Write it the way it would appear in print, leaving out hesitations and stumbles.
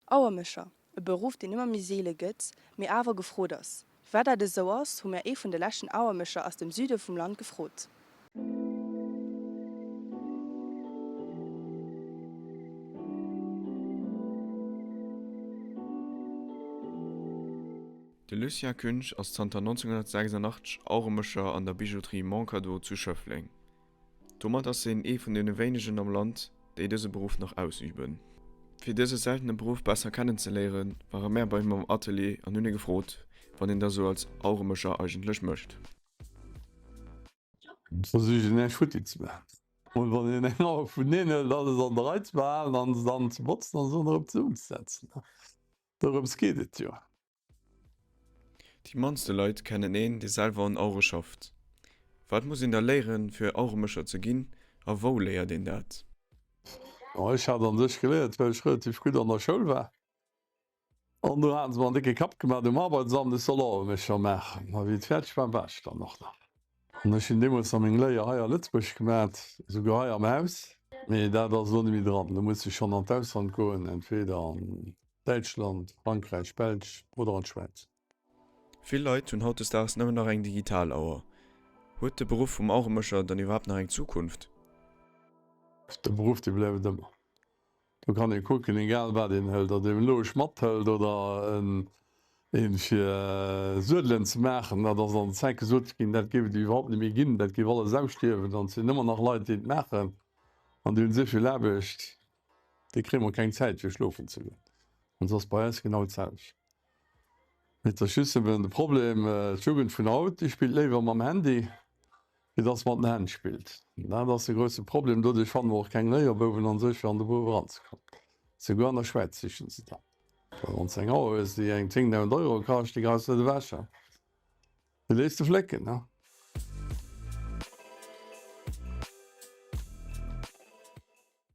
Auermécher, e Beruff deen ëmmer méi seele gëtt, mee awer gefrot ass. Firwat dat esou ass, hu mär ee vun de leschten Auermécher aus dem Süde vum Land gefrot. De Lucien Künsch ass zanter 1986 Aueremécher an der Bijouterie Mon Cadeau zu Schëffleng. Domat ass hien ee vun deene wéinegen am Land, déi dëse Beruff nach ausüben. Fir dëse seltene Beruff besser kennenzeléieren, ware mär bei him am Atelier an hunn hie gefrot, wat een da sou als Aueremécher eigentlech mécht. Versichen näischt futti ze maachen. Mol wann een eng Auer vuneen hëlt, alles an der Rei ze behalen an se dann ze botzen an se dann erëm zesummenzesetzen. Dorëms geet et jo. Déi mannste Leit kennen een, dee selwer un Auere schafft. Wat muss een da léieren, fir Aueremécher ze ginn a wou léiert een dat? Ech hat an sech geléiert, well ech relativ gutt an der Schoul war. An do haten se mer en décke Kapp gemaach um Arbeitsamt, ech soll Aueremécher maachen. A wéi et fäerdeg war, war ech dann och nach. An ech hunn deemools nach meng Léier hei a Lëtzebuerg gemaat, esouguer hei am Haus. Mee dat ass elo net méi dran. Do muss ech schonn an d'Ausland goen, entweder an Däitschland, Frankräich, Belsch oder an d'Schwäiz. Vill Leit hunn hautdesdaags nëmmen nach eng digital Auer. Huet de Beruff vum Aueremécher dann iwwerhaapt nach eng Zukunft? De Beruff, dee bleift ëmmer. Do kann ee kucken, egal wat een hëlt, ob een elo e Schmadd hëlt oder een fir Suedelen ze maachen, dat ass an der Zäit gesot ginn, dat géif et iwwerhaupt net méi ginn, dat géif alles ausstierwen. An et sinn ëmmer nach Leit, déi et maachen an déi hunn esou vill Aarbecht, déi kréie mol keng Zäit fir schlofen ze goen. An et ass bei eis genau d'selwecht. Mee et ass just eben de Problem, d'Jugend vun haut, déi spillt léiwer mam Handy, Fir dass mat den Hänn spillt. Dat ass e grousse Problem. Doduerch fanne mer och keng Léierbouwen an sech fir an de Beruff eranzekommen. Souguer an der Schwäiz sichen se der. Well wann s de eng Auer hues, déi eng 10.000 Euro kascht, déi geheis net ewech. Déi léiss de flécken.